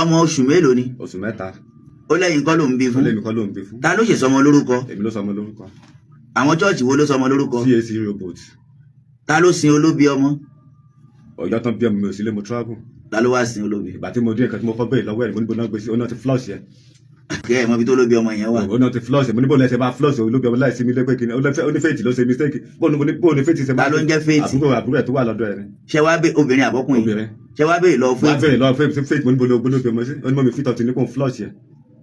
Ọmọ oṣù mélòó ni? Oṣù 3. Ó lẹ́yìn kọ́ ló ń bí Ó fún? lémi kọ́ ló ń bí fún. Ta ló ṣe sọmọ lórúkọ? Èmi ló sọmọ lórúkọ. Àwọn church wo ló sọmọ lórúkọ? CAC Robot. Ta ló sin olóbi ọmọ? Ọjọ́ tán bí ọmọ, mi ò sílé, mo travel. Ta ló wá sin olóbi? Ìgbà tí mo dé, nǹkan tí mo kọ́ bẹ́ẹ̀ lọ́wọ́ ẹ̀, mo níbo náà gbé sí, ó náà ti flush yẹ. Kí ẹ mọ ibi tó lóbi ọmọ yẹn wà? Ó náà ti flush ẹ. Mo níbo lẹ́sẹ̀ bá flush olóbi ọmọ láìsí mi lẹ́pẹ́ kìíní? Ó ní Faith ló ṣe mistake. Bóun ní Faith ṣe? Ta ló ń jẹ́ Faith? Àbúrò ẹ̀ tó wà lọ́dọ̀ ẹ̀ ni. Ṣé wàá bẹ obìnrin àbọ́kùnrin? Obìnrin. Ṣé wàá bẹ lọ Wọ́n á Faith? bẹ̀rẹ̀ lọ́wọ́ Faith. Faith, mo níbo ló gbólóbi ọmọ sí? Ó ní mọ́ mi Faith ọtí ní kò ń flush yẹ.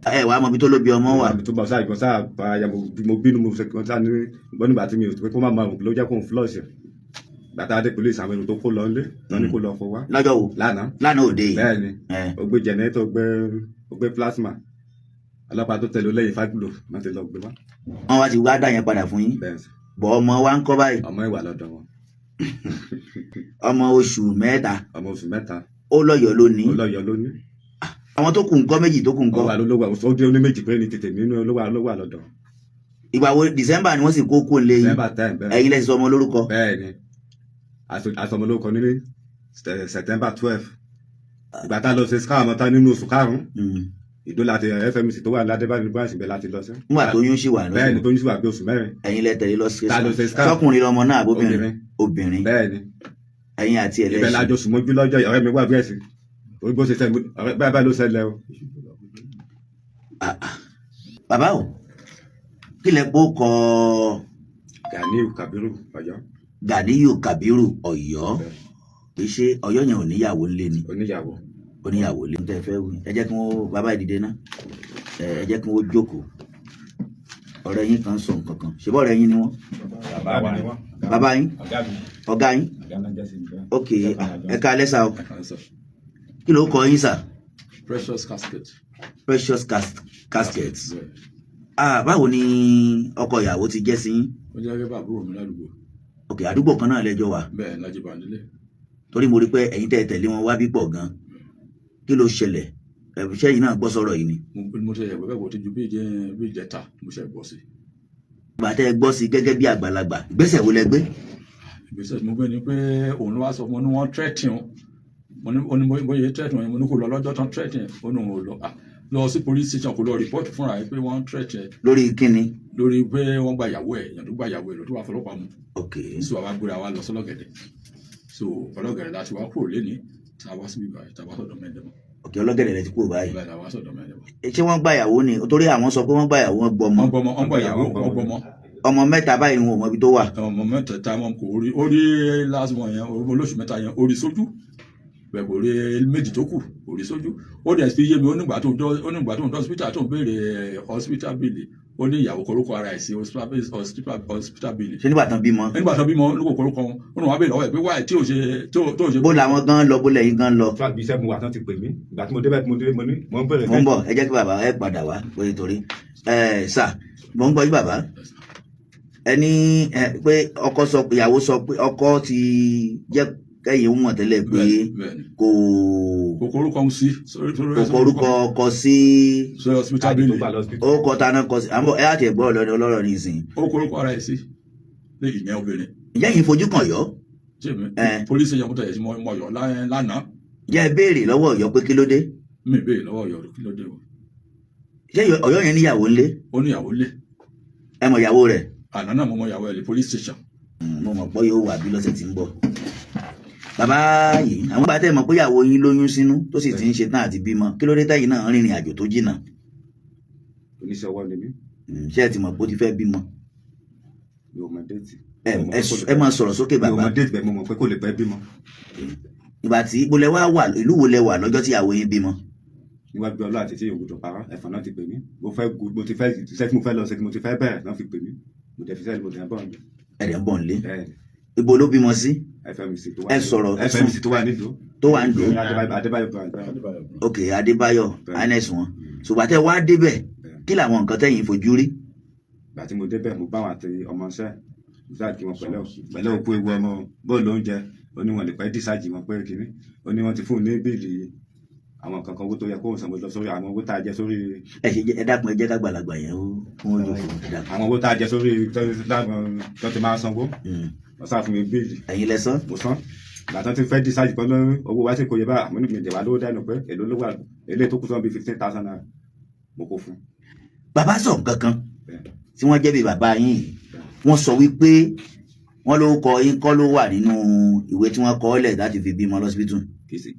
Ẹ wàá mọ ibi tó lóbi ọmọ wà? Àmì tó bá sáà ìgbọ́n sáà bá ya, mo bínú, mo ṣe sáà ní gbọ́n nígbà tí mi ò pé kó má máa ló jẹ́ kó ń flush ẹ̀. Gbàtà dé police, àwọn èrò tó kó lọ ńlé lọ ní kó lọ kó wá. Lọ́jọ́ wo? Lánàá. Lánàá òde yìí? Bẹ́ẹ̀ ni. Ẹ. Ó gbé generator, ó gbé plasma, ọlọ́pàá tó tẹ̀lé lẹ́yìn faglo má ti lọ gbé wá. Wọn wá ti wá dá yẹn padà fún yín? Bẹ́ẹ̀ sì. Bọ̀ ọmọ wa ń kọ́ báyìí? Ọmọ ìwà lọ́dọ̀ wọn. Ọmọ oṣù 3? Ọmọ oṣù 3. Ó lọ́yọ̀ọ́ lónìí? Ó lọ́yọ̀ lónìí. Àwọn tó kù ńkọ́? Méjì tó kù ńkọ́? Ó wà lólówó, ó dé oní méjì péré ní tètè nínú olówó lówó lọ́dọ̀. Ìgbà wo? December ni wọ́n sì kó kó lé yín? December 10, bẹ́ẹ̀. Ẹ̀yin lẹ́sìn sọmọ lórúkọ? Bẹ́ẹ̀ ni, àsọmọ lórúkọ ní September 12. Ìgbà tá a lọ ṣe scan ọmọ tán nínú oṣù karùn-ún, Ìdó láti FMC tó wà ní Adébáyọ̀ branch bẹ́ẹ̀ láti lọ sí. Nígbà tó yún sí wà Bẹ́ẹ̀ ni. lọ́sùn? Tó yún sí wà bí oṣù 4. Ẹ̀yin lẹ tẹ̀lé lọ sí? Ta ló ṣe scan? Sọkùnrin lọmọ náà àbóbìnrin? Obìnrin. Obìnrin. Bẹ́ẹ̀ ni. Ẹ̀yin àti Ibẹ̀ ẹlẹ́sìn? lájọ sùn mọ́jú lọ́jọ́. Ọ̀rẹ́ mi wà bí ẹ̀sìn orí bó ṣe sẹ́ ọ̀rẹ́ báyìí báyìí ló ṣẹlẹ̀ o. Ah, ah. Bàbá o, kí lẹ kó kọ? Ganiu Kabiru Ọ̀yọ́. Ganiyu Kabiru Ọ̀yọ́. Kì í ṣe Ọ̀yọ́ yẹn ò níyàwó ńlé ni? Oníyàwó. Oníyàwó lé. Tẹ́ fẹ́ wí, ẹ jẹ́ kí wọ́n bàbá ìdìde náà, ẹ jẹ́ kí wọ́n jókòó. Ọ̀rẹ́ yín kan sọ nǹkan kan, ṣe bọ́ ọ̀rẹ́ yín ni wọ́n? Bàbá mi ni wọ́n. Bàbá yín? Ọ̀gá mi. Ọ̀gá yín? Ọ̀gá náà jẹ́ sí mi. Ok, ẹ ká alẹ́ sà o. Kí ló kọ yín sà? Precious Casket. Precious Casket. Ah, báwo ni ọkọ ìyàwó ti jẹ́ sí yín? Ó jẹ́ gẹ́gẹ́ bá àbúrò mi ládùúgbò. Ok, àdúgbò kan náà lẹ́jọ́ wà? Bẹ́ẹ̀, Lájí Bàndílé. Torí mo rí pé ẹ̀yin tẹ́ ẹ tẹ̀lé wọn wá bí pọ̀ gan. Kí ló ṣẹlẹ̀? Ṣé yìí náà gbọ́ sọ̀rọ̀ yìí ni? Mo ṣe ẹ̀gbẹ́ bẹ́ẹ̀ bó ti ju bí ìjẹ́ bí ìjẹta mo ṣe gbọ́ sí. Ìgbà tẹ́ ẹ gbọ́ sí, gẹ́gẹ́ bí àgbàlagbà, ìgbésẹ̀ wo lẹ gbé? Ìgbésẹ̀ tí mo gbé ni pé òun ló wá sọ fún mi ní wọ́n threaten òun. Mo ní ó ní bóyá threaten òun, mo ní kó lọ lọ́jọ́ tán threaten. Ó ní òun ò lọ. Ah, lọ sí police station kó lọ report fúnra ẹ̀ pé wọ́n threaten ẹ̀. Lórí kíni? Lórí pé wọ́n gba ìyàwó ẹ̀, èèyàn tó gba ìyàwó ẹ̀ ló tó wà fọlọ́pàá mu. So àwa gbéra wa lọ sọ́lọ́gẹ̀dẹ̀. So ọlọ́gẹ̀dẹ̀ láti wá kúrò léni tá a wá síbí báyìí, tá a wá sọ̀dọ̀ mẹ́ẹ̀dẹ́mọ̀. Ok, ọlọ́gẹ̀dẹ̀ lẹ ti kúrò báyìí? Báyìí la wá sọ̀dọ̀ mẹ́ẹ̀dẹ́mọ̀. Ṣé wọ́n gba ìyàwó ni? Torí àwọn sọ pé wọ́n gba ìyàwó, wọ́n gbọmọ. Wọ́n gbọmọ, wọ́n gba ìyàwó, wọ́n gbọmọ. Ọmọ mẹ́ta báyìí, wọn ò mọ ibi tó wà. Ọmọ mẹ́tẹ̀ẹ̀ta wọn kò rí. Ó rí last one yẹn, olóṣù 3 yẹn, ó rí sójú bẹ́ẹ̀. Kò rí méjì tó kù, kò rí sójú. Ó dẹ̀ fi yé mi, ó nígbà tó ń dọ́ hospital, tó ń béèrè hospital bill, ó ní ìyàwó korúkọ ara ẹ̀ sí hospital bill. Ṣé nígbà tán bímọ? Nígbà tó bímọ ló kò korúkọ wọn. Ó ní wọn á béèrè lọ́wọ́ ẹ̀ pé wáyé tí ò ṣe tó ṣe. Bó làwọn gan lọ? Bó lẹ́yìn gan lọ? Tó àbí iṣẹ́ mu wà tán ti pè mí. Ìgbà tí mo débẹ̀, tí mo dé, mo ní mo ń bèrè. Mo ń bọ̀, ẹ jẹ́ kí bàbá ẹ padà wá pé torí ẹ sà, mo ń gbọ́ yín bàbá. Ẹ ní ẹ pé ọkọ sọ pé, ìyàwó sọ pé ọkọ ti jẹ́ kẹ́yìn ń mọ̀ tẹ́lẹ̀ pé Bẹ́ẹ̀ni. kò Kò korúkọ ń sí kò korúkọ ọkọ sí sórí hospital bill. Ó kọ taná kọ sí àmọ́ ẹ á tiẹ̀ gbọ́ ọlọ́rọ̀ ọlọ́rọ̀ nísìnyí. Ó korúkọ ara ẹ̀ sí ní ìyẹn obìnrin. Ǹjẹ́ yìí fojú kàn yọ? Ṣé mi? Ẹ. Police station mo tẹ̀lé sí mo yọ lánàá. Jẹ́ ẹ béèrè lọ́wọ́ Ọ̀yọ́ pé kí ló dé? Mi béèrè lọ́wọ́ Ọ̀yọ́ kí ló dé o. Ṣé Ọ̀yọ́ yẹn níyàwó ńlé? Ó níyàwó lé. Ẹ mọ̀ ìyàwó rẹ̀? Àná náà mo mọ ìyàwó ẹ̀ lé police station. Mo mọ̀ pé yóò wà bí lọ́sẹ̀ tí ń bọ̀. Bàbá yìí, àwọn bàtẹ́ mọ̀ pé ìyàwó yín lóyún sínú, tó sì ti ń ṣe tán àti bímọ, kí ló dé táyì náà rìnrìn àjò tó jìnnà? Oníṣẹ́ ọwọ́ ni mí. Ṣé ẹ ti mọ̀ pé ó ti fẹ́ bímọ? Mi ò mọ date. Ẹ máa sọ̀rọ̀ sókè. Mi ò Bàbá. mọ date bẹ́ẹ̀, mo mọ̀ pé kò lè pẹ́ bímọ. Ìgbà tí ibo lẹ wá wà, ìlú wo lẹ wà lọ́jọ́ tí ìyàwó yín bímọ? Níwájú ọlọ́ àti tí ògùdọ̀ parọ́, ẹ̀fọn náà ti pè mí. Mo fẹ́ mo ti fẹ́ iṣẹ́ tí mo fẹ́ lọ ṣe, tí mo ti fẹ́ bẹ̀rẹ̀ náà fi pè mí. Mo dẹ̀ fi sẹ́ẹ̀lì, mo dẹ̀ bọ̀ nílé. Ẹ̀rẹ̀ ń bọ̀ nílé? Bẹ́ẹ̀ ni. Ibo ló bímọ sí? FMC tó wà Ẹ sọ̀rọ̀. FMC tó wà nídòó. Tó wà ń dò? Adébáyọ̀ branch. Ok, Adébáyọ̀ ines wọn. Ṣùgbọ́n tẹ wá débẹ̀, kí làwọn nǹkan tẹ̀yìn fojú rí? Ìgbà tí mo débẹ̀, mo bá wọn àti ọmọ iṣẹ́, mo sáà kí wọn pẹ̀lẹ́ o, pẹ̀lẹ́ òkú ewu ọmọ, bóòlù oúnjẹ. Ó ní wọn lè pẹ́ discharge wọn pé kínní. Ó ní wọ́n ti fún un ní bill, àwọn kankan, owó tó yẹ kó san. Mo lọ sórí àwọn owó tá a jẹ sórí. Ẹ ṣe ẹ dákun, ẹ jẹ́ ká gbàlagbà yẹn ó fún ojú fún, ẹ dákun. Àwọn owó tá a jẹ sórí tó ti máa sanwó, wọ́n sá fún mi bill. Ẹ̀yin lẹ san? Mo san. Ìgbà tán ti fẹ́ discharge kan lórí owó wa sì kò yẹ bá àmọ́ ní ìjẹ̀wá lówó dànù pé èló ló wà, eléyìí tó kù sọ́n bíi ₦15,000 mo kó fún. Bàbá sọ nǹkan kan Bẹ́ẹ̀. tí wọ́n jẹ́ bí bàbá yín yìí. Wọ́n sọ wípé wọ́n ló kọ yín kọ́ ló wà nínú ìwé tí wọ́n kọ ọ́ lẹ̀ láti fi bímọ lọ́sibítù. Kì í sí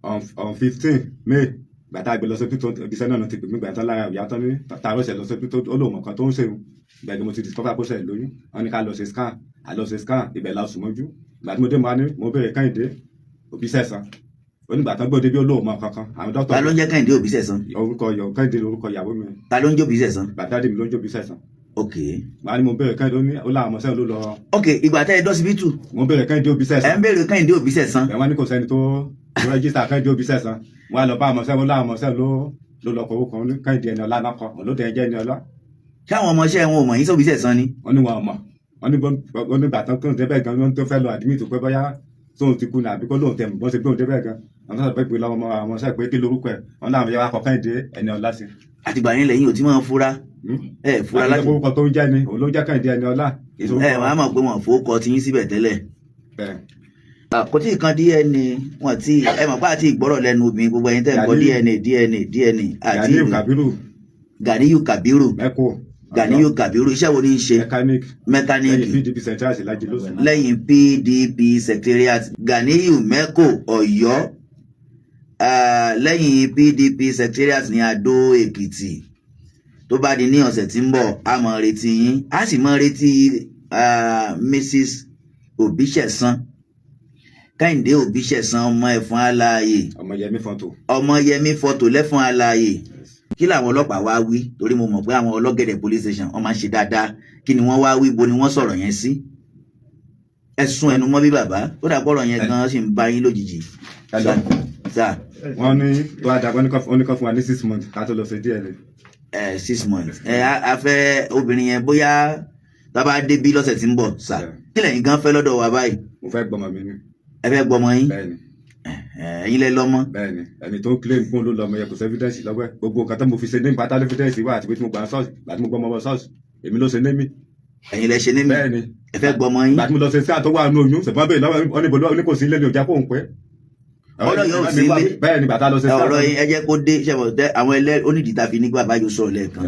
on 15 May gbà tá a gbé lọ sókè tó ibiṣẹ́ náà ti pè mí gbà tán lára ìyá tán ní tààrọ̀ ṣẹ̀ lọ sókè tó ó lóun mọ̀kan tó ń ṣeun ìgbà ni mo ti discover kó ṣẹ̀ lóyún. Wọ́n ní ká lọ ṣe scan, à lọ ṣe scan, ibẹ̀ la sùn mọ́jú. Ìgbà tí mo dé, mo wá ní mo bẹ̀rẹ̀ Kẹ́hìndé òbí sẹ̀sán onígbà tán gbọ́dọ̀ bí ó lóun mọ̀ kankan àwọn dókítà. Ta ló ń jẹ́ Kẹ́hìndé Òbísẹ̀san? Orúkọ yọ Kẹ́hìndé lórúkọ ìyàwó mi. Ta ló ń jẹ́ Òbísẹ̀san? Bàtà dì mí ló ń jó bí sẹ̀sán. Ok. Màá ní mo bẹ̀rẹ̀ Kẹ́hìndé, ó ní ó láwọn ọmọ sẹ́yìn ló lọ. Ok, ìgbà tẹ́ ẹ dọ́sibítù, mo bẹ̀rẹ̀ Kẹ́hìndé òbí ẹ sẹ̀sán. ń béèrè Kẹ́hìndé Òbísẹ̀san. Ẹ̀ wọ́n ní kò sẹ́ni tó register Kẹ́hìndé òbí sẹ̀sán. Wọ́n á lọ bá àwọn ọmọ sẹ́yìn, ó láwọn ọmọ sẹ́yìn ló lọ kọ owó kan ní Kẹ́hìndé ẹni ọlá náà kọ òun ló dẹ̀ jẹ́ ẹni ọlá. Ṣé àwọn ọmọọṣẹ́ wọn ò mọ̀ yín sóbísẹ̀san ni? Wọ́n ní wọn ò mọ̀. Wọ́n ní wọ́n ní bàtàn tó ń débẹ̀ gan ló ń tó fẹ́ lọ admit pé bóyá tóun ti kú ní àbí kó lóun tẹ̀ bọ́n ṣe gbé òun débẹ̀ gan. Àwọn tó sọ pé lọ́wọ́ ọmọ àwọn sẹ́yìn pé kí lorúkọ ẹ̀, wọ́n láwọn yẹn wá kọ Kẹ́hìndé ẹni ọlá sí. Àtìgbà yẹn lẹ́yìn ò tí máa fura? Ẹ fura àti láti orúkọ tó ń jẹ́ ni òun ló ń jẹ́ Kẹ́hìndé ẹni ọlá. Ẹ wàá mọ̀ pé wọn fowó kọ ti yín síbẹ̀ tẹ́lẹ̀. Bẹ́ẹ̀. Kò tí ì kan DNA wọn tí ẹ mọ̀ pé àti ìgbọ́rọ̀ lẹ́nu obìnrin, gbogbo ẹ̀yin tẹ́ ń gbọ́. Ganiyu. DNA, DNA, DNA àti Ganiyu Kabiru. Ganiyu Kabiru. Mẹ́kò. Ganiyu Kabiru, iṣẹ́ wo ni í ṣe? Mechanic. Mẹkáníìkì. Lẹ́yìn PDP central sí Lájí lóṣù. Lẹ́yìn PDP secretariat, Ganiyu Mẹ́kò Ọ̀yọ́, lẹ́yìn PDP secretariat ní Adó Èkìtì. Tó bá di ní ọ̀sẹ̀ tí ń bọ̀, a máa retí yín, a sì máa retí Mrs. Òbíṣẹ̀san, Kẹ́hìndé Òbíṣẹ̀san, ọmọ ẹ̀fọn aláàyè. Ọmọ Yẹmí fọ́tò. Ọmọ Yẹmí fọ́tò lẹ́fọn aláàyè. Kí làwọn ọlọ́pàá wá wí? Torí mo mọ̀ pé àwọn ọlọ́gẹ̀dẹ̀ police station, wọ́n máa ń ṣe dáadáa. Kí ni wọ́n wá wí? Bo ni wọ́n sọ̀rọ̀ yẹn sí? Ẹ sún ẹnu mọ́ bí bàbá ó dà pọ̀rọ̀ yẹn gan-an sì ń bá yín lójijì. Hello. Sà. Wọ́n ní tó a dàgbọ́n ní kọ́ fún wa ní 6 months ká tó lọ ṣe DNA. Ẹ 6 months, ẹ a fẹ́ obìnrin yẹn bóyá tá a bá débí lọ́sẹ̀ tí ń bọ̀ sà. Yeah. Kí lẹ̀yin gan fẹ́ lọ́dọ̀ wa báyìí? Mo fẹ́ gbọ́mọ mi ni. Ẹ fẹ́ gbọ́mọ yín? Bẹ́ẹ̀ni. Ẹ̀yin lẹ lọ́mọ? Bẹ́ẹ̀ni, ẹni tó ń claim fún ló lọ́mọ yẹ, kò sí evidence lọ́wọ́ ẹ̀. Gbogbo nǹkan tó mo fi ṣe ní pátá evidence wà, àti pé tí mo gbà ṣọ́ọ̀ṣì, gbà tí mo gbọ́mọ wọ ṣọ́ọ̀ṣì, èmi ló ṣe ní mi. Ẹ̀yin lẹ ṣe ní mi? Bẹ́ẹ̀ni. Ẹ fẹ́ gbọ́mọ yín? Gbà tí mo lọ ṣe sáà tó wà nínú oyún ṣẹ̀fọ́n bẹ́ẹ̀ lọ́wọ́ wọn níbo lọ́wọ́ ní kò sí ilé ní ọjà kó ń pẹ́. Ọlọ́ yóò sí ilé. Bẹ́ẹ̀ni, bàtà lọ ṣe Ẹ sáà. ọ̀rọ̀ yín, ẹ jẹ́ kó dé ṣẹ́wọ̀n tẹ àwọn ẹlẹ́rìí onídìí tá a fi nígbà báyìí sọ̀rọ̀ lẹ́ẹ̀kan.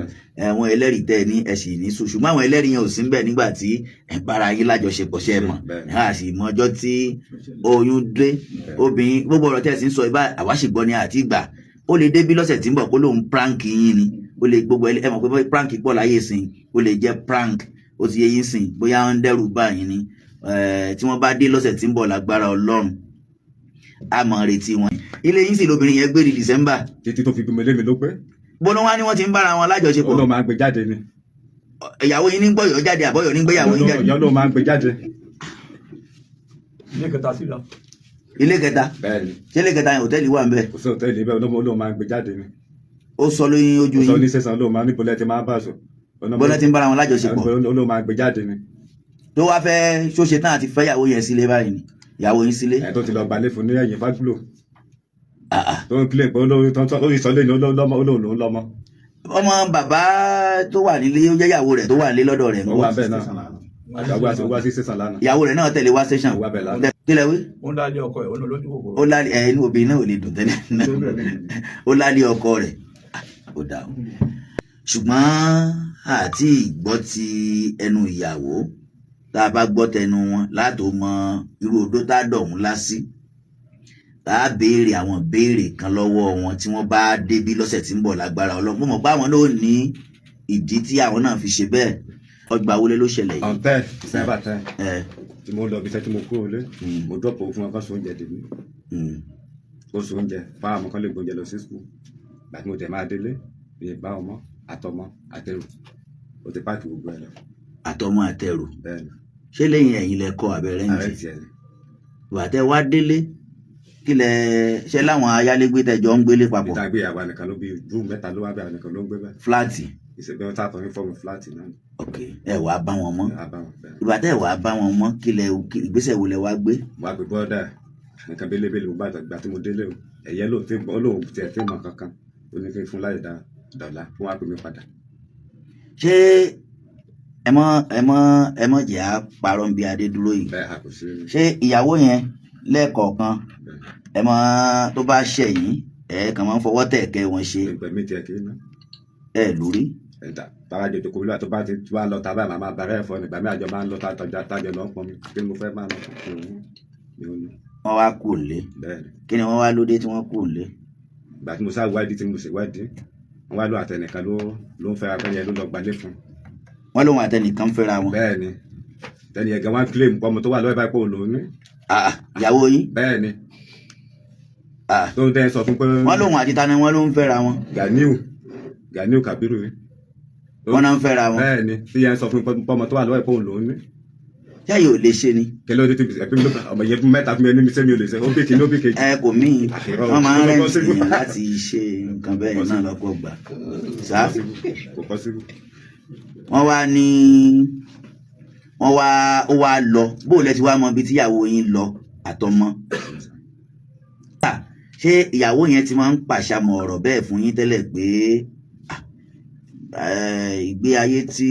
Àwọn ẹlẹ́rìí tẹ́ ẹ ní ẹ sì ní sùn, ṣùgbọ́n àwọn ẹlẹ́rìí yẹn ò sí ńbẹ̀ nígbà tí ẹ bára yín lájọṣepọ̀, ṣe é mọ̀? Bẹ́ẹ̀ni. A sì mọ ọjọ́ tí oyún dé. Obìnrin, gbogbo ọ̀rọ̀ tẹ́ ẹ sì ń sọ ibà, àwa sì gbọ́ ni àti ìgbà ó lè débí lọ́sẹ̀ tí ń bọ̀ kó lóun prank yín ni. Ó lè gbogbo ẹ mọ̀ pé prank pọ̀ láyé sìn, ó lè jẹ́ prank, ó ti yé yín sìn, bóyá ń dẹ́rù bá yín ni. Tí wọ́n bá dé lọ́sẹ̀ tí ń bọ̀, lágbára Ọlọ́run, a mọ̀ retí wọn. Ilé yín sì lóbìnrin yẹn gbé di December? Títí tó fi bímọ lé mi ló pé. Bọ́lá wá ní wọ́n ti ń bára wọn Ó lájọṣepọ̀. lóun máa ń gbé jáde ni. Ìyàwó yín ní gbọ́yọ̀ jáde, àbọ̀yọ̀ ní gbéyàwó yín jáde? Ìyá lóun máa ń gbé jáde. Ní kẹta síra. Ilé kẹta? Bẹ́ẹ̀ni. Ṣé ilé kẹta yẹn, hòtẹ́ẹ̀lì wà ń bẹ̀? Kò sí hòtẹ́ẹ̀lì bẹ́ẹ̀, olóhùn máa ń gbé jáde ni. Ó sọ lóyún ojú Ó sọ yín? ní sẹ́sàn olóhùn máa ní bọ́lá ti máa ń bá sùn. Bọ́lá ti ń bára wọn lájọṣepọ̀. Olóhùn máa ń gbé jáde ni. Tó wá fẹ́ ṣóṣe tán àti fẹ́yàwó yẹn sílé báyìí ni, ìyàwó yín sílé? Ẹ̀ tó ti lọ gbalé fún ní ẹ̀yìn fágbúlò. Ah, ah. Tó ń kílẹ̀ pé olóhùn tó ń sọ lé ní olóhùn lòún lọ́mọ. Ọmọ bàbá tó wà nílé, ó jẹ́ ìyàwó rẹ̀ tó wà nílé lọ́dọ̀ rẹ̀ Ó ńkọ́? wà bẹ́ẹ̀ náà, ó wá sí sẹ́sàn lánàá. Ìyàwó rẹ̀ náà tẹ̀lé wá station? Ó wà bẹ́ẹ̀ lánàá. Kílẹ̀ wí? Ó ń dálé ọkọ ẹ̀, ó ń lọ lójú kòkòrò. Ó lálẹ́ ẹ̀, inú obìnrin náà ò lè dùn tẹ́lẹ̀, ó lálẹ́ ọkọ rẹ̀. Ó dà o, ṣùgbọ́n àti ìgbọ́ ti ẹnu ìyàwó, tá a bá gbọ́ tẹnu wọn látò mọ irú odó tá a dọ̀hún lásì, tá a béèrè àwọn béèrè kan lọ́wọ́ wọn tí wọ́n bá débí lọ́sẹ̀ tí ń bọ̀ lágbára Ọlọ́run. Mo mọ̀ pé àwọn náà ò ní ìdí tí àwọn náà fi ṣe bẹ́ẹ̀. Ọgbà wọlé ló ṣẹlẹ̀ yìí? On 10 December 10 ẹ tí mo lọ ibi iṣẹ́ tí mo kúrò lé, mo drop owó fún wọn kán so oúnjẹ dèmí. Ó so oúnjẹ fáwọn ọmọ kan lè gbóúnjẹ lọ sí school. Gbà tí mo tẹ̀ máa délé, mi ì bá ọmọ àtọmọ àtẹrù, ó ti pack gbogbo ẹ lọ. Àtọmọ àtẹrù? Bẹ́ẹ̀ ni. Ṣé lẹ́yìn ẹ̀yin lẹ kọ́ abẹ́rẹ́ ń Ààrẹ jì tiẹ̀ ni. Ìgbà tẹ wá délé, kí lẹ ṣe láwọn ayálégbé tẹjọ ń gbélé papọ̀? Níta gbé àwa nìkan ló bí room mẹ́ta ló wá bí, àwọn nìkan ló ń gbé bẹ́ẹ̀. Flat? Ìṣègbè wọn tààtọ̀ ní form flat náà. Ok, ẹ wàá bá wọn mọ́? A bá wọn bẹ́ẹ̀. Ìgbà tẹ wàá bá wọn mọ́, kí lẹ ìgbésẹ̀ wo lẹ wá gbé? Mo wá gbé bọ́dà nǹkan bélébélé mo bá gbà tí mo délé o, ẹ̀yẹ́ ló ti ó lóun tiẹ̀ tí mọ̀ kankan, ó ní kí n fún láì dá dọ̀là fún wa pè mí padà. Ṣé ẹ mọ ẹ mọ ẹ mọ jẹ́ á parọ́ bí adé dúró yìí? Bẹ́ẹ̀, a kò sí. Ṣé ìyàwó yẹn Lẹ́ẹ̀kọ̀ọ̀kan ẹ máa tó bá ṣẹ̀yìn, ẹ kàn máa ń fọwọ́ tẹ̀ kẹ́ wọn ṣe. Ìgbẹ́ mi tiẹ̀ kì í ná. Ẹ lórí. Ẹ̀dá bàbá jòjò kò lóra tó bá ti wá lọ tàbá màmá bàrẹ́ ẹ̀fọ́ nígbà mí àjọ máa ń lọ tàjọ tàjọ lọ ń pọn mi kí ni mo fẹ́ máa lọ fún mi ò ní. Wọ́n wá kù lé. Bẹ́ẹ̀ ni. Kí ni wọ́n wá lóde tí wọ́n kù lé? Ìgbà tí mo sá wádìí, tí mo sì wádìí, wọ́n wá lọ àtẹnìkan ló ń fẹ́ra fẹ́ni yẹn ló lọ gbalé fún un. Wọ́n lóun àtẹnìkan fẹ́ra wọn. Bẹ́ẹ̀ ni, tẹ́ni yẹn gan wá claim pé ọmọ tó wà lọ́wọ́ ẹ̀ báyìí pé òun lòún ní. Ah, ìyàwó yín? Bẹ́ẹ̀ ni. Ah. Tó ń tẹ́ sọ fún pé. Wọ́n lóun àti tani wọ́n ló ń fẹ́ra wọn? Ganiu Kabiru ni. Wọ́n náà ń fẹ́ra wọn. Bẹ́ẹ̀ ni, tí yẹn sọ fún pé ọmọ tó wà lọ́wọ́ ẹ̀ pé òun lòún ní. Ṣáà ò lè ṣe ni. Kí ló dé tí ẹbí mi ló ọmọ yẹn fún mẹ́ta fún mi ẹni sẹ́mi ò lè ṣe ó bí kìíní ó bí kejì. Ẹ kò mí. Àṣírọ́. Wọ́n máa ń Kò rẹ́ǹtì possible. èèyàn láti ṣe nǹkan bẹ́ẹ̀ náà lọ́pọ̀ gbà sá. Kò possible. Wọ́n wá ní wọ́n wá ó wá lọ bó lẹ ti wá mọ ibi tíyàwó yín lọ àtọmọ. Ah, ṣé ìyàwó yẹn ti máa ń pàṣàmọ̀ ọ̀rọ̀ bẹ́ẹ̀ fún yín tẹ́lẹ̀ pé ah, ìgbé ayé tí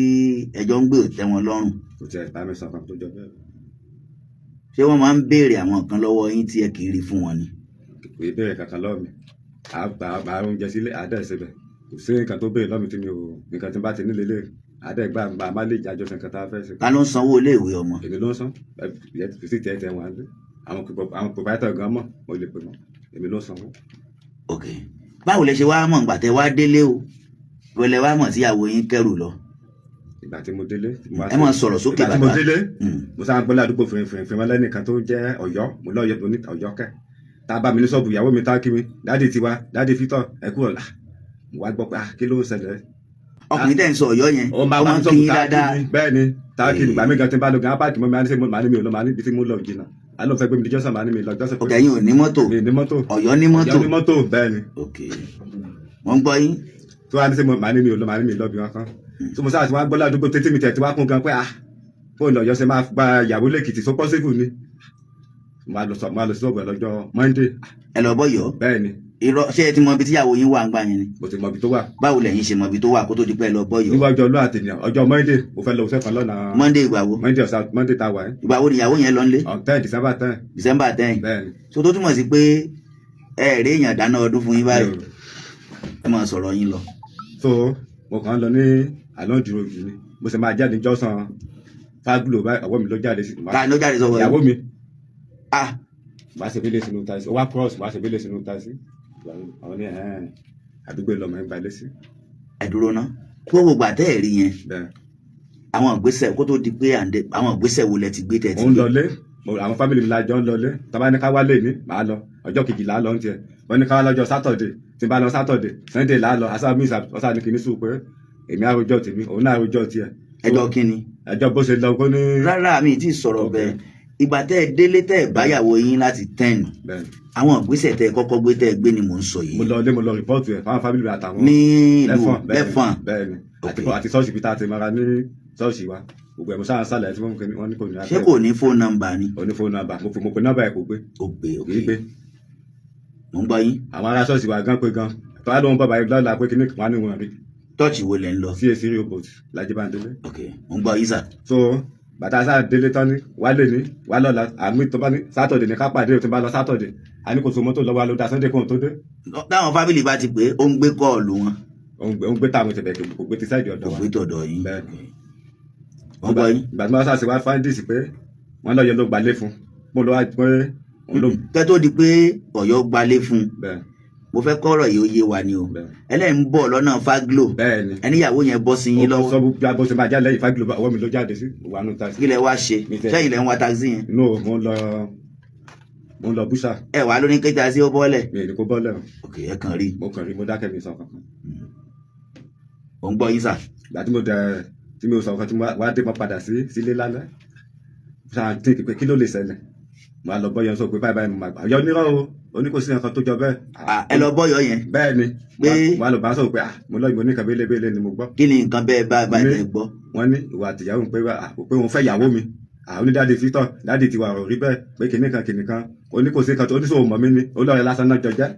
ẹjọ́ ń gbé ò tẹ́ wọn lọ́rùn? Kò tiẹ̀ bá mi sọ kan tó jọ bẹ́ẹ̀. Ṣé wọ́n máa ń béèrè àwọn nǹkan lọ́wọ́ yín tí ẹ kì í rí fún wọn ni? Kò í béèrè kankan lọ́wọ́ mi, à á oúnjẹ sílé àádẹ́ síbẹ̀, kò sí nǹkan tó béèrè lọ́wọ́ mi tí mi ò nǹkan tí n bá ti nílé lé àádẹ́ gbà bá a má lè jájọ́ sí nǹkan tá a fẹ́ ṣe. Ta ló ń sanwó iléèwé ọmọ? Èmi ló ń san ẹ sí tiẹ̀ tẹ̀ wọ́n á lé àwọn proprietor gan mọ̀, mo lè pè wọ́n, èmi ló ń sanwó. Ok, báwo lẹ ṣe wá mọ̀ ǹgbà tẹ wá délé o wẹlẹ wá mọ̀ tíyàwó yín kẹ́rù lọ? Ìgbà tí mo délé. Ẹ máa sọ̀rọ̀ sókè. Ìgbà tí mo Bàbá. délé, mo sáà ń gbọ́ ládùúgbò fìrìfìrì wọn lẹ́nìkan tó jẹ́ Ọ̀yọ́, mo lọ́ọ́ mo ní Ọ̀yọ́ kẹ́ tá a bá mi ní ṣọ́ọ̀bù ìyàwó mi tá a kí mi, "Daddy tiwa, Daddy Fítọ̀, ẹ kú ọ̀la." Mo wá gbọ́ pé, ah, kí ló ń ṣẹlẹ̀? Ọkùnrin tẹ̀ ń sọ Ọ̀yọ́ yẹn, ó máa ó bá máa mi ń kí sọ́ọ̀bù yín tá a kí dáadáa. mi, bẹ́ẹ̀ ni, tá a kí mi. Gbà mí gan tí n bá lọ gan apáàkì mọ́ mi, á ní sẹ́ mo ní mi ò lọ, màá ní ibi tí mo lọ jìnnà, á lóun fẹ́ gbé mi dé jọ́sàn, màá ní mi lọ jọ́sàn. Ok, ẹ̀yin ò ní mọ́tò? Mi ní mọ́tò. Ọ̀yọ́ ní mọ́tò. Ọ̀yọ́ ní mọ́tò, bẹ́ẹ̀ ni. Ok, wọ́n ń gbọ́ yín. Tó wá ní sẹ́ mo màá ní mi ò lọ, màá ní mi lọ bí wọn kan tó mo sáà tí wọ́n á gbọ́ ládùúgbò tètè mi tẹ̀ tí wọ́n á kún gan pé, ah, fóònù Ọ̀yọ́ ṣe máa gba ìyàwó lẹ́kìtì tó possible ni. Mo máa lọ sí ṣọ́ọ̀bù ẹ̀ lọ́jọ́ Monday. Ẹ lọ bọ́yọ̀? Bẹ́ẹ̀ ni. Irọ́, ṣé ẹ ti mọ ibi tíyàwó yín wà ń gbà yẹn ni? Mo ti mọ ibi tó wà. Báwo lẹ̀yin ṣe mọ ibi tó wà kó tó di pé ẹ lọ bọ́yọ̀? Níwájú ọlọ́ àtẹnìyàn, ọjọ́ Monday mo fẹ́ lọ sẹ́kàn lọ́nà. Monday ìgbà wo? Monday ọ̀sán, Monday tá a wà ẹ́. Ìgbà wo nìyàwó yẹn lọ nílé? On 10, December 10. December 10? Bẹ́ẹ̀ ni. So tó túmọ̀ sí pé ẹ rí èèyàn dáná ọdún fún yín báyìí. Ẹ máa sọ̀rọ̀ yín lọ. So mo kàn ń lọ ní along the road ni, mo sì máa jáde jọ́sàn faglo báyìí, ọwọ́ mi ló jáde sí. Ta ló jáde sọ́wọ́ yín? Ìyàwó mi. Ah. Wàá ṣe bílẹ̀ sínú taxi, ó wá cross, wàá ṣe bílẹ̀ sínú taxi, àwọn ní ẹ̀hẹ́n àdúgbò lọmọ ẹ̀ gbalẹ̀ sí. Ẹ dúró ná, gbogbo ìgbà tẹ́ ẹ̀ rí yẹn, Bẹ́ẹ̀. àwọn ìgbésẹ̀ kó tó di pé à ń dé, àwọn ìgbésẹ̀ wo lẹ ti gbé tẹ́ ti Mo ń gbé? lọlé, àwọn family mi la jọ ń lọlé. Tọ́ba ní ká wálé ní màá lọ, ọjọ́ kejì là á lọ ń tiẹ̀. Wọ́n ní ká wá lọ́jọ́ Saturday, tí n bá lọ Saturday, Sunday là á lọ. Asa mi ọ̀sá ní kìíní sùn pé èmi àròjọ tèmi, òun náà àròjọ tiẹ̀. Ẹjọ́ kí ni? Ẹjọ́ bó ṣe lọ kó ní. Rárá, mi ti sọ̀rọ̀. Ok. Bẹ́ẹ̀, ìgbà tẹ́ ẹ délé tẹ́ ẹ báyàwó yín láti 10, Bẹ́ẹ̀. àwọn ìgbésẹ̀ tẹ́ ẹ kọ́kọ́ gbé tẹ́ ẹ gbé ni mò ń sọ Mo yìí. lọ ilé, mo lọ report ẹ̀ fáwọn family mi àtàwọn Ní ìlú Lẹ́fọ̀n, bẹ́ẹ̀ ni. Lẹ́fọ̀n? Bẹ́ẹ̀ ni, àti Ok. àti ṣọ́ọ̀ṣì bíi tá a ti mara ní ṣọ́ọ̀ṣì wa, gbogbo ẹ̀ mo sáà ń sàlẹ̀ tí wọ́n ní kò ní. Ṣé kò ní phone number ni? Ó ní phone number, mo fi mo pe nọ́mbà ẹ̀, kò gbé. Ó gbé? Ok. Kì í gbé. Mò ń gbọ́ yín. Àwọn ará ṣọ́ọ̀ṣì wa gan pé gan tọ́lá ló ń bọ̀ báyìí lọ́la pé kíní kan wá ní wọn rí. Church wo lẹ ń lọ? CAC Robot Lajibandele. Ok, mò ń gbọ́ yín sà. So bàtà sáà délé tán ní wálé ní wá lọ́la, àmì tó bá ní Saturday ní ká pàdé, tó bá lọ Saturday, a ní kò so mọ́tò lọ́wọ́ ló da Sunday kóhun tó dé. Táwọn family bá ti pé ó ń gbé call wọn? Ó ń gbé táwọn tẹ̀bẹ̀, kò gbé ti side ọ̀dọ̀ Kò wa. gbé tọ̀dọ̀ yín? Bẹ́ẹ̀. Mò ń gbọ́ yín. Ìgbà tí wọ́n sá sí wá fáńdìsì pé wọ́n lọ́ọ́ yẹ ló gbalé fún mo lọ wá pé òun ló. Kẹ́ tó di pé Ọ̀yọ́ gbalé fún un, Bẹ́ẹ̀. mo fẹ́ kọ́rọ̀ yìí ó yé wa ni o. Bẹ́ẹ̀. Ẹlẹ́yìn ń bọ̀ lọ́nà Faglo? Bẹ́ẹ̀ ni. Ẹníyàwó yẹn bọ́ sí yín lọ́wọ́? Sọ bí bó ṣe máa jáde lẹ́yìn Faglo, ọwọ́ mi ló jáde sí wà nù taxi. Kí lẹ wá ṣe? Mi tẹ́- Sẹ́yìn lẹ ń wa taxi yẹn? Inú mo ń lọ búṣà. Ẹ wà lóní kí taxi ó bọ́lẹ̀? Mi ò ní kó bọ́lẹ̀ o. Ok, ẹ kàn rí. Mo kàn rí, mo dákẹ́, mi sọ kankan. Mò ń gbọ́ yín sà. Ìgbà tí mo dẹ̀ tí mi ò sọ nǹkan tí mo wá dé, mo padà sí sílé lálẹ́, ṣáà tí pé kí ló lè ṣẹlẹ̀, mo á lọ bọ́ yẹn sọ pé báyìí báyìí mo máa gbà yọ onírọ́ o, ó ní kò sí nǹkan tó jọ bẹ́ẹ̀. Ah, ẹ lọ bọ́yọ̀ yẹn? Bẹ́ẹ̀ ni. Pé- Mo á lọ bá sọ pé, ah, mo lọ ìbò ní nǹkan bẹ́lẹ́bẹ́lẹ́ ni mo gbọ́. Kí ni nǹkan bẹ́ẹ̀ bá bá tẹ gbọ́? Wọ́n ní ìwà àtìyàwó pé ah, pé òun fẹ́ ìyàwó mi, ah, ó ní Daddy Fítọ̀, Daddy tiwa ọ̀rọ̀ rí bẹ́ẹ̀ pé kìnìkan kìnìkan, ó ní kò sí nǹkan tó oníṣòwò mọ̀ mí ni, olóòrẹ́ lásán náà jọ jẹ́.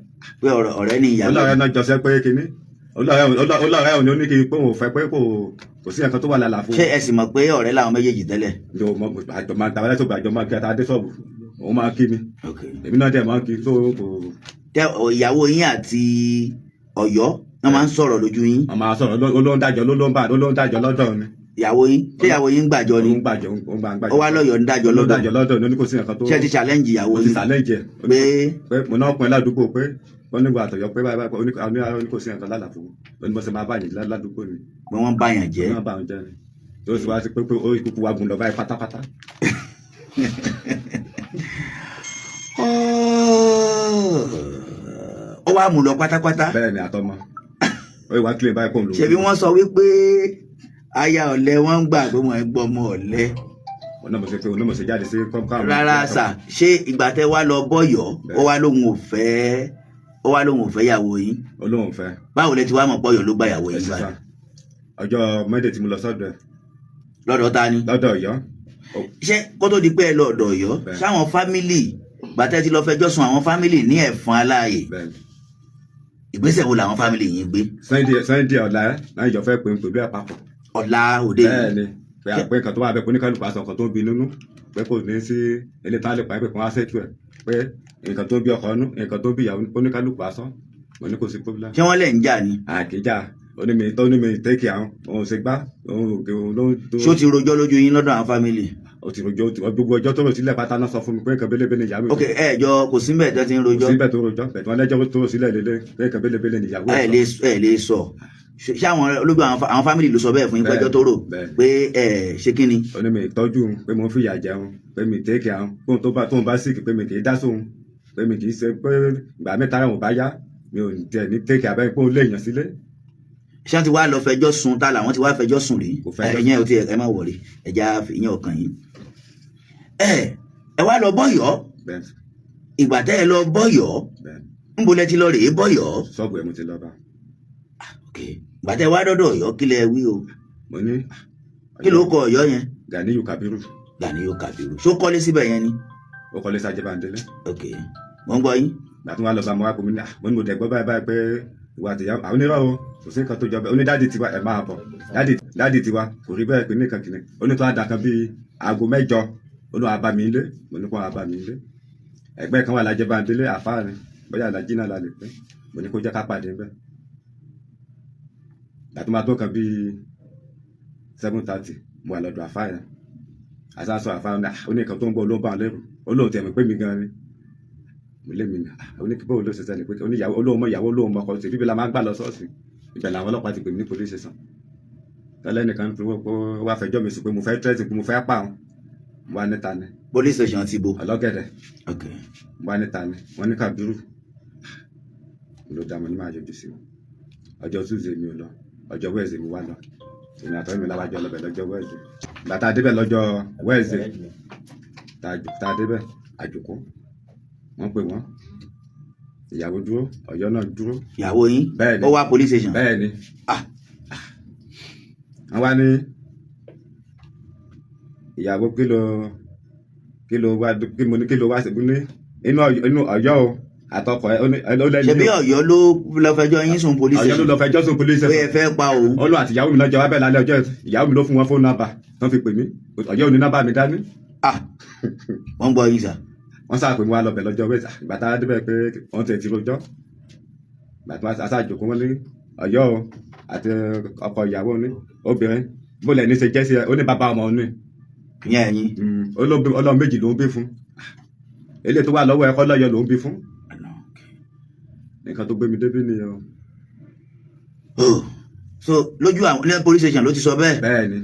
Pé ọ̀rẹ́ ọ̀rẹ́ ni ìyàwó? Olóòrẹ́ náà jọ sẹ́ pé kìnní olóòrẹ́ òní ó ní kí pé òun ò fẹ́, pé kò sí nǹkan tó wà lálàfo. Ṣé ẹ sì mọ̀ pé ọ̀rẹ́ làwọn méjèèjì tẹ́lẹ̀? Àjọ máa tàwọn ẹlẹ́sọ̀gbà àjọ máa gbé àtàdé sọ̀bù. Òun máa kí mi. Èmi náà dẹ̀ máa kí tó kò. Tẹ ìyàwó yín àti Ọ̀yọ́ wọn máa ń sọ̀rọ̀ lójú yín? Wọ́n máa sọ̀rọ̀, ló ń dájọ́, ló ń bá ló ń dájọ́ lọ́dọ̀ mi. Ìyàwó yín, ṣé ìyàwó yín ń gbàjọ ni? Ó ń gbàjọ, ó ń gbà ń gbàjọ. Ó wá lọ́yọ̀ọ́ ń dájọ́ Ló ń lọ́dọ̀? dájọ́ lọ́dọ̀ ní, kò sí nǹkan tó. Ṣé ẹ ti challenge ìyàwó Mo ti yín? challenge ẹ̀. Pé? Pé mo náà pọn ládùúgbò pé wọ́n nígbà àtọ̀yọ́ pé báyìí báyìí, ó ní kò sí nǹkan lálàfo, ó ní bó ṣe máa bá yẹn ládùúgbò ni. Pé wọ́n bá yàn jẹ́. Wọ́n máa bá wọn jẹ́ ni, tó sì wá sí pé ó kúkú wá gùn lọ báyìí pátápátá. Ó wá mú lọ pátápátá. Bẹ́ẹ̀ ni, àtọmọ ó wá kílè báyìí kó ń lò. Ṣebí wọ́n sọ wípé aya ọ̀lẹ wọ́n ń gbà pé wọ́n ń gbọ́ ọmọ ọ̀lẹ. Òun náà mo ṣe pé òun náà mo ṣe jáde sí kọ́. Rárá sà, ṣé ìgbà tẹ́ wá lọ bọ́yọ̀, ó wá lóun ò fẹ́, ó wá lóun ò fẹ́ yàwó yín? Olóhùn fẹ́. Báwo lẹ ti wá mọ̀ pọ́yọ̀ ló gbà yàwó yín? Ẹ̀sìn báyìí? Sá, ọjọ́ Monday tí mo lọ sọ́dọ̀ ẹ̀. Lọ́dọ̀ ta ni? Lọ́dọ̀ Ọ̀yọ́. Ṣé kó tó di pé ẹ lọ ọ̀dọ̀ Ọ̀yọ́, Bẹ́ẹ̀. sáwọn family gbàtẹ́ ti lọ fẹjọ́ sùn àwọn family ní Ẹ̀fọn Aláàyè, Bẹ́ẹ̀ ni. ìgbésẹ̀ wo làwọn family yín gbé? Sunday ọ̀la ẹ̀ náà ìjọ fẹ́ pè ń pẹ̀lú ẹ̀ papọ̀. Ọ̀la òde yìí? Bẹ́ẹ̀ ni, pé àpé nǹkan tó wà bẹ́ẹ̀ kó ní kálukú aṣọ nǹkan tó ń bi nínú, pé kò ní sí ilé tá a lè pa, pé kò wá ṣètò ẹ̀, pé nǹkan tó ń bí ọkọ nú, nǹkan tó ń bí ìyàwó, kó ní kálukú aṣọ. Mo ní kò sí problem. Ṣé wọ́n lẹ̀ ń jà ni? Àkíjà onímì tó ní mi tẹ́kì àwọn òun ṣe gbá òun òkè òun ló ń tó. Ṣó ti rojọ́ lójú yín lọ́dọ̀ àwọn family? Ó ti rojọ́, gbogbo ọjọ́ tó rò sílẹ̀ pátá náà sọ fún mi pé nǹkan bélébélé ìyàwó. Ok, ẹ jọ kò sí mbẹ̀ tó ti ń Kò rojọ́? síbẹ̀ tó rojọ́ bẹ̀tẹ̀, wọn lẹ́jọ́ tó rò sílẹ̀ lélẹ̀ pé nǹkan bélébélé ìyàwó. Ẹ lè ẹ lè sọ, ṣé àwọn olójú àwọn family ló sọ bẹ́ẹ̀ fún yín pẹ́jọ́ tó rò? Bẹ́ẹ̀. Pé ẹ ṣé kí ni? Ó ní mi tọ́jú pé mo ń fìyà jẹun, pé mi tẹ́kì àwọn kóun tó bá tóun bá sick, pé mi kì í dá sóun, pé mi kì í ṣe, pé ìgbà mẹ́ta rẹ̀ ò bá yá, mi ò tẹ̀ ní tẹ́kì abẹ́, pé òun lè yàn sílé. Ṣé wọ́n ti wá lọ fẹjọ́ sùn? Ta làwọn ti wá fẹjọ́ sùn rí? Kò fẹjọ́. Ẹ̀yẹn ò ti ẹ má wọrí, ẹja ìyẹn ọkàn yín. Ẹ wá lọ bọ́yọ̀? Bẹ́ẹ̀. Ìgbà tẹ́ ẹ lọ bọ́yọ̀, Bẹ́ẹ̀. ńbo lẹ ti lọ rèé bọ́yọ̀? Ṣọ́ọ̀bù ẹ̀ mo ti lọ bá. Ok, ìgbà tẹ́ ẹ wá dọ́dọ̀ Ọ̀yọ́, kí lẹ wí o? Mo ní. Kí ló kọ Ọ̀yọ́ yẹn? Ganiyu Kabiru. Ganiyu Kabiru, ṣó kọ́lé síbẹ̀ yẹn ni? Ó kọ́lé sájẹ́ Bándélé. Ok, mo ń gbọ́ yín. Ìgbà tí wọ́n lọ bá, mo wá pè mí ní, "Ah," mo ní mo dẹ̀ gbọ́ báyìí báyìí pé ìwà àtìyá àwọn onírọ̀ o, kò sí nǹkan tó jọ bẹ́ẹ̀. Ó ní daddy tiwa, ẹ̀ máa bọ̀ daddy, daddy tiwa kò rí bẹ́ẹ̀, pé nìkan kìíní. Ó ní tó àdá kan bíi aago 8, ó ní wàá bá mi ilé. Mo ní kó wàá bá mi ilé. Ẹgbẹ́ kan wà lájẹ́ Bándélé, àfáà ni, bóyá alájí náà la lè pé. Mo ní kó jẹ́ ká pàdé ńbẹ̀. Ìgbà tó máa tó kan bíi 7:30, mo wà lọ́dọ̀ àfáà yẹn. Àṣà sọ àfáà ní, ó ní nǹkan tó ń bọ̀ ló ń bá wọn lẹ́rù. Ó lóun tẹ̀ mí pé mi gan ni mo lé mi ní. Ó ní bóun ló ṣe ṣẹlẹ̀, pé ó ní ìyàwó olóhùn mọ, ìyàwó olóhùn mọ ọkọ ṣe bíbí la máa ń gbà lọ ṣọ́ọ̀ṣì. Ibẹ̀ làwọn ọlọ́pàá ti pè mí ní police station. Tẹ́lẹ̀ nìkan fi wọ́n pé ó wá fẹjọ́ mi sùn pé mo fẹ́ threaten, pé mo fẹ́ pa òun. Mo wá níta ni. Police station ti bo? Ọlọ́gẹ̀dẹ̀. Ok. Mo wá níta ni, wọ́n ní Kabiru. Mo ló dá, mo ní máa yọjú sí wọn. Ọjọ́ Tuesday mi ò lọ, ọjọ́ Wednesday mo wá lọ. Èmi àtọ́ mi lábàjọ́ lọ bẹ̀ lọ́jọ́ Wednesday. Bàtà débẹ̀ lọ́jọ́ Wednesday, tá a débẹ̀, àjòkó, wọ́n pè wọ́n, ìyàwó dúró, Ọ̀yọ́ náà dúró. Ìyàwó yín? Bẹ́ẹ̀ ni. Ó wá police station? Bẹ́ẹ̀ ni. Ah. Wọ́n wá ní ìyàwó, kí ló wá, kí mo ní kí ló wá sí ní inú Ọ̀yọ́ o àtọkọ ẹ, ó ní ó lẹ́nu. Ṣebí Ọ̀yọ́ ló lọ fẹjọ́ yín sùn police Ọ̀yọ́ ló station? lọ fẹjọ́ sùn police Pé ẹ station. fẹ́ pa òun? Ó lọ àti ìyàwó mi lọ́jọ́ wá bẹ́ẹ̀ lálẹ́ ọjọ́. Ìyàwó mi ló fún wọn phone number tán fi pè mí. Ọ̀yọ́ ò ní nọ́mbà mi dání. Ah, wọ́n ń gbọ́ yín sà. Wọ́n sáà pé mo wá lọ bẹ̀ lọ́jọ́ wẹ́ẹ̀sì. Ìgbà tá a débẹ̀ pé wọ́n ti rojọ́, ìgbà tí wọ́n aṣáájú wọn ní Ọ̀yọ́ o àti ọkọ ìyàwó ní obìnrin, bó lẹ̀ ní ṣe jẹ́ sí ẹ? Ó ní bàbá ọmọ ní. Ìyẹn ẹ̀yin? Ọlọ́run méjì ló ń bí fún, eléyìí tó wà lọ́wọ́ ẹ̀kọ́ lọ́yọ̀ ló ń bí fún. Nǹkan tó gbé mi débí nìyẹn o. Oh, so lójú àwọn ní police station ló ti sọ bẹ́ẹ̀? Bẹ́ẹ̀ ni.